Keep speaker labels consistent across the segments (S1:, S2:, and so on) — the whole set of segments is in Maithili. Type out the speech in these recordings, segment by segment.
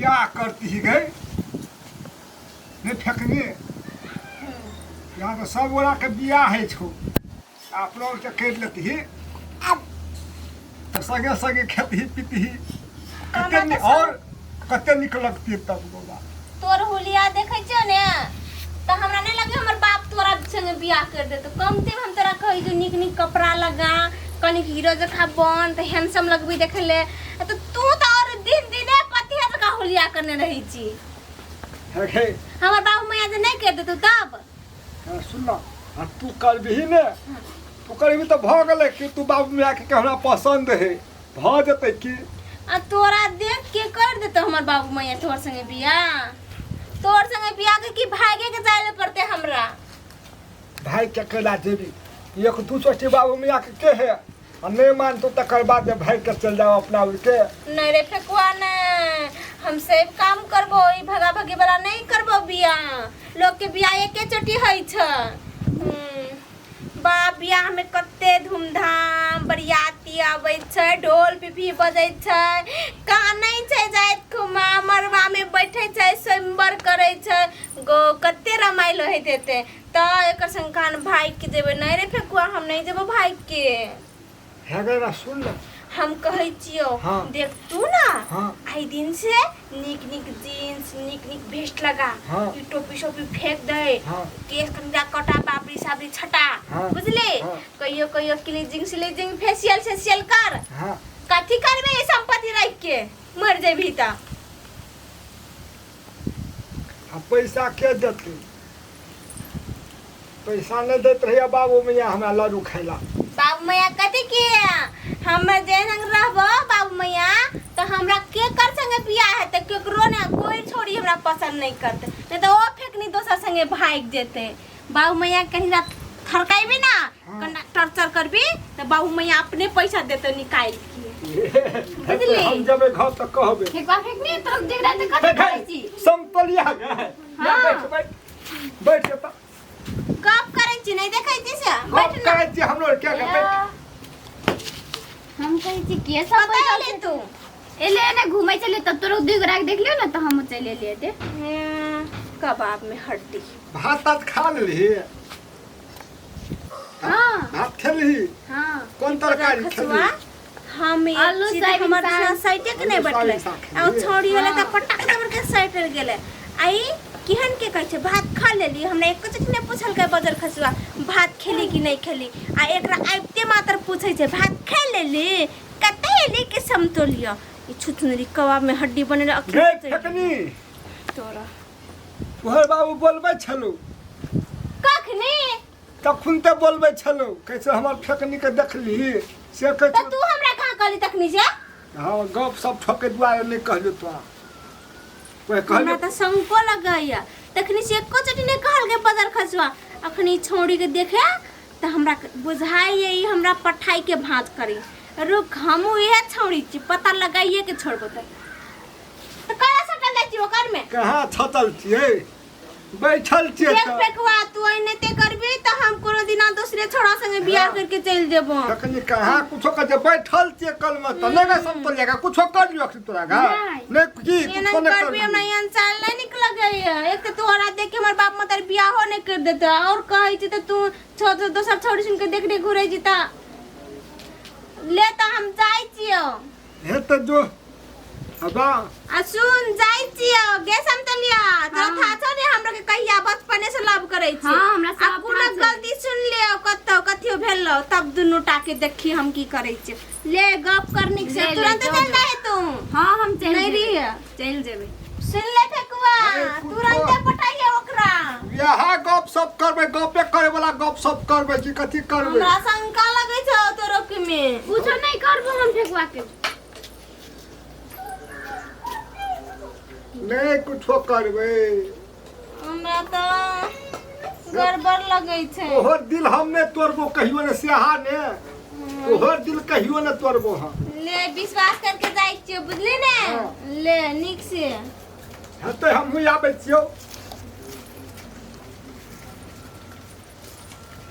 S1: बियाह करती ही गई नहीं फेंकनी यहाँ तऽ सब गोरा के बियाह होइ छौ अपनो के करि लेतही तऽ संगे संगे खेतही पीतही कते नीक और कते नीक लगती तब गोबा।
S2: तोर हुलिया देखै छियो ने तऽ हमरा नहि लगे हमर बाप तोरा संगे बियाह कर देतो। कमते हम तोरा कहै जो नीक नीक कपड़ा लगा, कनिक हीरो जकाँ बन तऽ हैंडसम लगबी देखै ले, तऽ तू तऽ और दिन दिने पतिया जकाँ हुलिया करने रहै छी।
S1: हे
S2: हमर बाबू मैया जे नहि कर देतो तब?
S1: हाँ, सुन ना, आ तू करबिही ने, तू करबी तऽ भऽ गेलै कि तू बाबू मैया के हमरा पसंद है, भऽ जेतै की।
S2: आ तोरा देख के कर देतो हमर बाबू मैया तोहर संगे बियाह? तोहर संगे बियाह के की भागे के जाए ले पड़ते हमरा?
S1: भाई के केला जेबी, एक दू सोची बाबू मैया के के है, आ नहीं मानतो तकर बाद जे भाग के चल जाओ अपना उड़ के।
S2: नहीं रे फेकुआ, नहीं हम सब काम करबो, ई भगा भगी वाला नहीं करबो बियाह। लोग के बियाह एके चोटी होइ छ। बाप बियाह में कते धूमधाम बरियाती आबै छै, ढोल पिपही बजै छै, कानै छै जाइत खुमा, मरबा में बैठै छै, स्वयंवर करै छै, गो कते रमाइल होइत हेतै। तऽ एकर संग कान भागि के जेबै? नहीं रे फेकुआ, हम नहीं जेबो भागि के।
S1: हे गे ना सुन ना,
S2: हम कहै छियौ।
S1: हाँ।
S2: देख तू ना।
S1: हाँ।
S2: आई दिन से नीक नीक जीन्स नीक नीक भेस्ट लगा।
S1: हाँ।
S2: ई टोपी सोपी फेंक दे।
S1: हाँ।
S2: केस कनिटा कटा, बाबरी साबरी छटा।
S1: हाँ।
S2: बुझली?
S1: हाँ।
S2: कहियो कहियो क्लीजिंग स्लीजिंग फेशियल सेशियल कर।
S1: हाँ।
S2: कथी करबे ई संपत्ति राखि के, मर जेबही तऽ।
S1: आ पैसा के देतै? पैसा नहीं दैत रहिए बाबू मैया हमरा लड्डू खाइला।
S2: बाबू मैया कथी के? हम जे संग रहबो बाबू मैया तऽ हमरा के कर संगे बियाह हेतै? केकरो ने, कोई छोड़ी हमरा पसंद नहीं करते, नहीं तऽ ओ फेकनी दोसर संगे भागि जेतै। बाबू मैया कहीं रात थरकाइबी ना।
S1: हाँ।
S2: कना टॉर्चर करबी तऽ बाबू मैया अपने पैसा देतौ निकालि के, बुझली?
S1: हम जेबै घर तऽ कहबै।
S3: फेकवा फेकनी तोरा देख रहा तऽ कथी करै छी?
S1: समतलिया गे।
S2: हाँ।
S1: बैठ बैठ बैठ के तऽ
S2: गप करै छी, नहीं देखै छी से?
S1: गप
S2: बैठ ना।
S1: करै छी हमरो के के बैठ।
S3: हम कहै छी के सब
S2: कतऽ
S3: बैठल
S2: एली
S3: छै?
S2: तू?
S3: एले ने घूमै छलियै तब तोरा दुइ गोरा के देखलियौ ने तऽ हम चलि एलियै एते।
S2: कबाब में हड्डी।
S1: भात तात खा लेलही?
S3: हाँ।
S1: भात खेलही?
S3: हाँ।
S1: कोन तरकारी
S2: खसुआ
S1: खेलही?
S2: हम एक
S3: आलू
S2: चीज
S3: सोयाबीन
S2: हमर
S3: साग।
S2: साइटे के नहीं
S1: आलू
S2: बैठले
S1: सोयाबीन साग
S2: आ
S1: खेलियै।
S2: छौड़ी वाला
S3: हाँ।
S2: तऽ पटाक दबड़ के साइट गेलै। आई केहन के कहै छै भात खा लेली? हमरा एको चीज नहि पूछलकै बजर खसुआ, भात खेली कि नहि खेली? आ एकरा आबिते मात्र पूछै छै भात खा लेली, कतऽ एली के समतोलिया ई छुछुनरी कबाब में हड्डी बनेले अखन।
S1: गे फेकनी।
S2: तोरा
S1: तोहर बाबू बोलबै छलौ।
S2: कखनी?
S1: तखन तऽ बोलबै छलौ, कहै छै हमर फेकनी के देखली से कहै
S2: तऽ
S1: छै।
S2: तू हमरा कहाँ कहली तखनी से?
S1: हँ, गप सब ठोके दुआरे नहि कहलियौ तोरा, ओहे
S2: हमरा
S1: कहलियौ।
S2: तऽ शंको लगैया, तखनी से एको चोटी नहि कहल गे बदर खसुआ। अखनी छौड़ी के देखे तऽ हमरा बुझाइए ई हमरा पठाई के भाँज करी। रुक, हमहूँ इहे छौड़ी छी, पता लगाइए के छोड़बो। तऽ कहाँ सटल जाइ छी ओकर में?
S1: कहाँ छतल छियै, बैठल छियै।
S2: देख
S1: तऽ
S2: फेकुआ, तू एनाहिते करबी तऽ हम कोनो दिना दोसरे छोड़ा संगे बियाह
S1: हाँ।
S2: करके चलि जेबो।
S1: तखनी कहाँ कुछो कर बैठल छियै कल में तऽ नहि गे समतोलिया, कुछो कर लियो अखनी तोरा गा।
S3: नहि।
S1: नहि की
S2: एना
S1: कुछो नहि
S2: करबी, हमरा
S1: करबी।
S2: एहन चाल नहि नीक लगैया। एक तऽ तोहरा देख के हमर बाप मतारी बियाहो नहि कर देतै, और कहै छी तऽ तू छो दोसर छौड़ी सुन के देखने घुरै छी। तऽ ले तऽ हम जाइ छियौ।
S1: हे तऽ जो अबा।
S2: आ सुन, जाइ छियौ गे समतलिया, तोरा
S3: हाँ।
S2: था छौ ने हमरा के कहिया बचपने से लव करै छी।
S3: हाँ, हमरा
S2: आ
S3: सब
S2: कोनो
S3: था छै।
S2: गलती सुन लियौ कतौ कथियो भेलौ तब दुनू टा के देखी हम की करै छी। ले गप करनी से
S3: ले, ले,
S2: तुरंत
S3: जो,
S2: चल
S3: जो।
S2: जाए तू।
S3: हाँ, हम चलि
S2: नहीं
S3: जेबै।
S2: रही।
S3: चलि जेबै।
S2: सुन ले फेकुआ,
S1: अरे, कुछो।
S2: तुरंते पटाइए ओकरा।
S1: इएह गप सप करबै, गपे करे वाला गप सप करबै कि कथी करबै?
S2: हमरा शंका लगै छौ तोरो के में।
S3: कुछो नहि करबो हम फेकुआ के।
S1: नहि कुछो करबै।
S2: हमरा तऽ गड़बड़ लगै छै।
S1: तोहर दिल हम नहि तोड़बो कहियो ने, सेहा ने तोहर दिल कहियो ने तोड़बो हम।
S2: ले विश्वास करके जाइ छियौ, बुझली ने?
S1: हाँ।
S2: ले नीक से
S1: हेतै, हमहूँ आबै छियौ।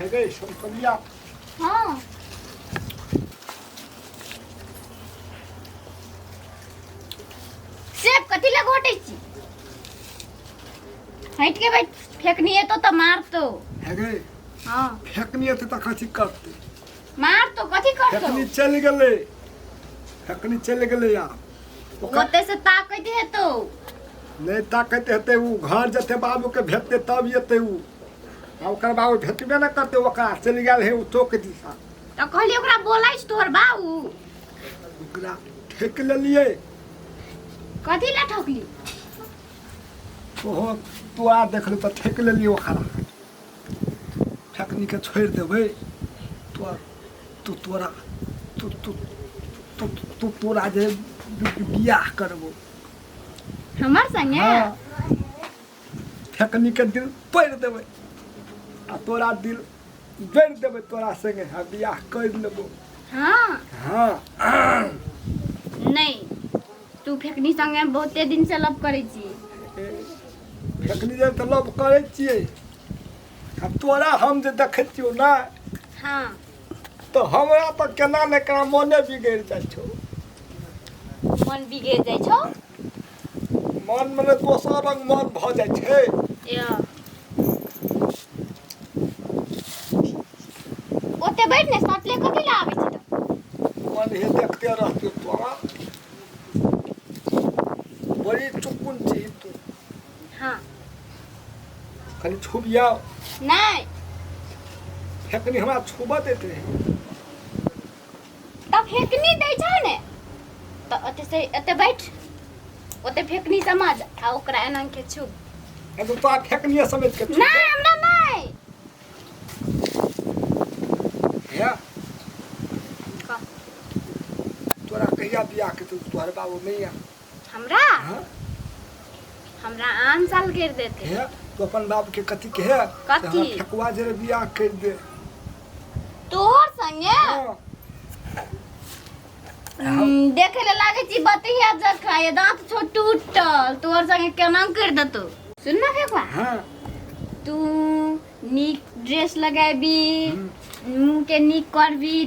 S1: हे गै समतलिया।
S3: हाँ। सेब कते कथी लए घोटै छी? हटि के बैठ, फेकनी एतो तऽ मारतो।
S1: हे गे।
S3: हाँ।
S1: फेकनी एतै तऽ कथी करतै?
S3: मारतो, कथी करतो?
S1: फेकनी चलि गेलै, फेकनी चलि गेलै आब ओकर।
S3: ओते से ताकैत हेतो।
S1: नहि ताकैत हेतै ओ, घर जेतै, बाबूके भेटतै तब एतै ओ। आ ओकर बाबू भेटबे नहि करतै ओकरा, चलि गेल है ओ चौक दिशा।
S3: तऽ कहली ओकरा बोलै छै तोहर बाबू।
S1: ओकरा ठेक लेलियै।
S3: कथी लए ठकली?
S1: ओहो तोरा देखलू तऽ ठेक लेलियै ओकरा। ठकनीके छोड़ि देबै तो तू तोरा तू तू तू तू तोरा जे बियाह करबो।
S3: हमर संगे?
S1: हाँ, ठकनीके दिल तोड़ि देबै आ तोरा दिल जोड़ि देबै, तोरा संगे हम बियाह करि लेबो।
S3: हाँ।
S1: हाँ।
S3: नहीं, तू फेकनी संगे बहुते दिन से लव करै छी।
S1: फेकनी जे तऽ लव करै छियै आ तोरा हम जे देखै छियौ ने।
S3: हाँ।
S1: तऽ हमरा तऽ केना ने केना मोने बिगड़ि जाइ छौ।
S3: मन बिगड़ि जाइ छौ?
S1: मन मने दोसर रंग मन भऽ जाइ छै।
S3: या ओते बैठ ने, सटले कथी लए आबै छी तऽ?
S1: मन हे देखते रहते तोरा, बड़ी चुकुन छी तू।
S3: हाँ।
S1: कनि छुबिया।
S3: नहीं।
S1: फेकनी हमरा छुबऽ दैत रहै।
S3: तऽ फेकनी दै छौ ने तऽ ओते से एते बैठ, ओते फेकनी समझ आ ओकरा एना के छू।
S1: ए तो तोरा फेकनिए समझ के छू।
S3: नहीं, हमरा नहीं।
S1: हे।
S3: कह।
S1: तोरा कहिया बियाह के तोहर बाबू नहीं आ?
S3: हमरा?
S1: हाँ।
S3: हमरा आन साल कर देते।
S1: हे, तू अपन बाप के कथी के है?
S3: कथी?
S1: हमरा ठकुआ जे बियाह कर दे।
S3: तोहर संगे?
S1: हाँ।
S3: देखे ले लागे छी बतिया जखा, ये दांत छो टूटल, तोहर संगे केना कर देतो? सुन ना फेकवा।
S1: हाँ।
S3: तू नीक ड्रेस लगाबी, मुंह के नीक करबी,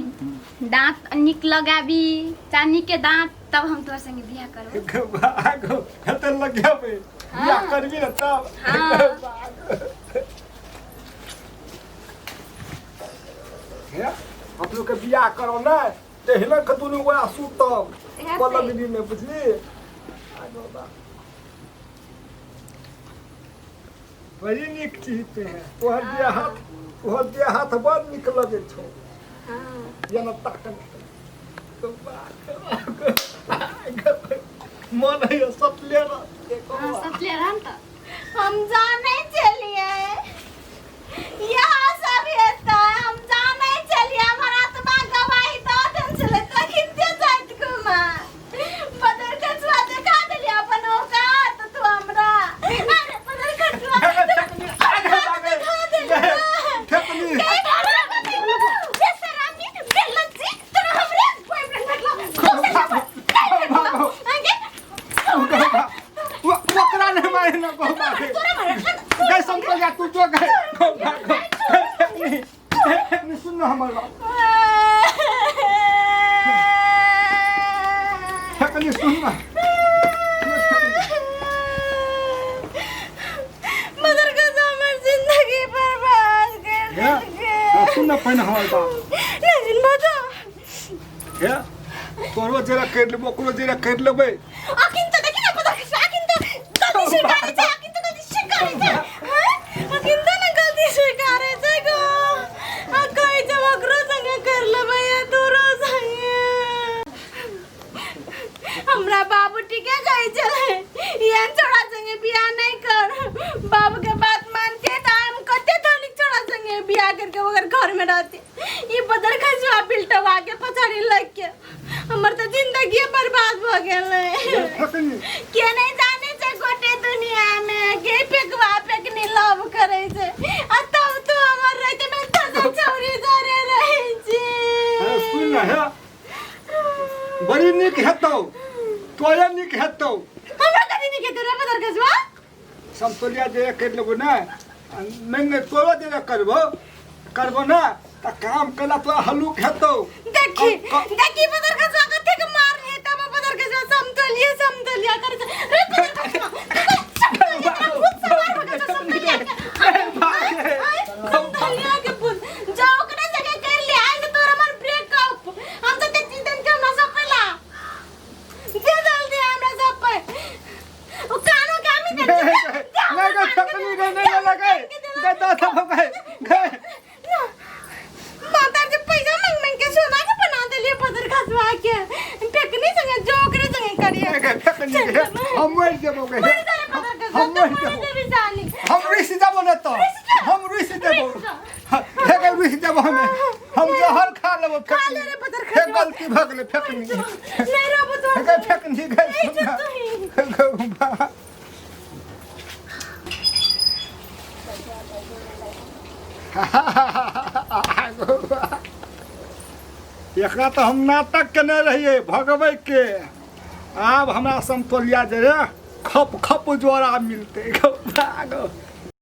S3: दांत नीक लगाबी, चांदी के दांत, तब हम तोहर संगे बियाह करबो।
S1: भागो, हेतै लगेबै बियाह करबी ने तब।
S3: हाँ।
S1: हे, अपनो के बियाह करो ने तेहने के दुनू गोरा सुतब
S3: हेतै।
S1: पलंगनी में, बुझली? आगो बा। बड़ी नीक चीज ते है तोहर दिया हाथ, तोहर दिया हाथ बड़ नीक लगै छौ।
S3: हाँ।
S1: जेना ताकत मन है सटले रह।
S3: हाँ, सटले रहन तऽ।
S2: हम जानै छलियै यहाँ सब हेतै, हम जानै छलियै। हमर आत्मा गवाही दऽ देल छलै तखिनते जाइत कुमा बदर कछुआ देखा देलियै अपन औकात तू हमरा। अरे बदर कछुआ देखा देलियै।
S1: ठेकनी।
S2: बेशरमी, बेलज्जी, तोरा हमरे बॉयफ्रेंड भेटलो? आगे।
S1: ओकरा नहीं मारे ना, गो मारे।
S2: तोरा मारे।
S1: गए संतोष या तू जो गए, गो भागो। ठेकनी, ठेकनी, सुन ना हमर बात। ठेकनी, सुन ना।
S2: मदर कसम हमर जिंदगी बर्बाद कर
S1: हे,
S2: देलकै।
S1: हाँ, सुन ना पहिने हमर बात।
S2: नहीं सुनबो तो।
S1: हे, तोरो जरा करि लेबो, ओकरो जरा करि लेबै।
S2: अखिन तो देखी ना पता, अखिन तो गलती स्वीकारे छै, अखिन तो गलती स्वीकारे छै। हैं, अखिन तो ना गलती स्वीकारे छै गो आ कहै छै ओकरो संगे कर लेबै या तोरो संगे। हमरा बाबू ठीके कहै छलै, एहन छोड़ा संगे बियाह नहीं कर। बाबू के बात मानते तऽ हम कते धनिक छोड़ा संगे बियाह करके ओकर घर में रहते। ई बदर खसुआ बिलटवा के पछाड़ी लग के हमर तऽ जिंदगी बर्बाद भऽ गेलै।
S1: ठेकनी।
S2: के नहीं जाने छै गोटे दुनिया में के फेकवा फेकनी लव करै छै आ तब तो हमर रहते में दोसर छौरी जरे रहै छै।
S1: हे, सुन ना, हे, बड़ी नीक हेतौ, तोरे नीक हेतौ।
S2: हमरा कथी नीक हेतै रे बदर खसुआ?
S1: समतोलिया जे करि लेबो ने, नहि नहि, तोरो जे करबो करबो ने तऽ काम केला तोरा हल्लुक हेतौ।
S2: देखी, देखी बदर खसुआ कते के मार रहे तब बदर खसुआ समतोलिया समतोलिया करै छै रे बदर।
S1: हम मरि जेबो गे हम मरि जेबो हम रुसि जेबो ने तऽ हम रुसि जेबो हे गे रुसि जेबो हमे हम जहर खा लेबो
S2: खा ले रे पत्थर
S1: हे गलती भऽ गेलै फेकनी
S2: नहीं रहबो तो
S1: हे गे फेकनी गे
S2: तोही।
S1: बा एकरा तऽ हम नाटक केने रहियै भगबैके आब हमरा समतोलिया जे रे खप खप जोड़ा मिलतै गौ।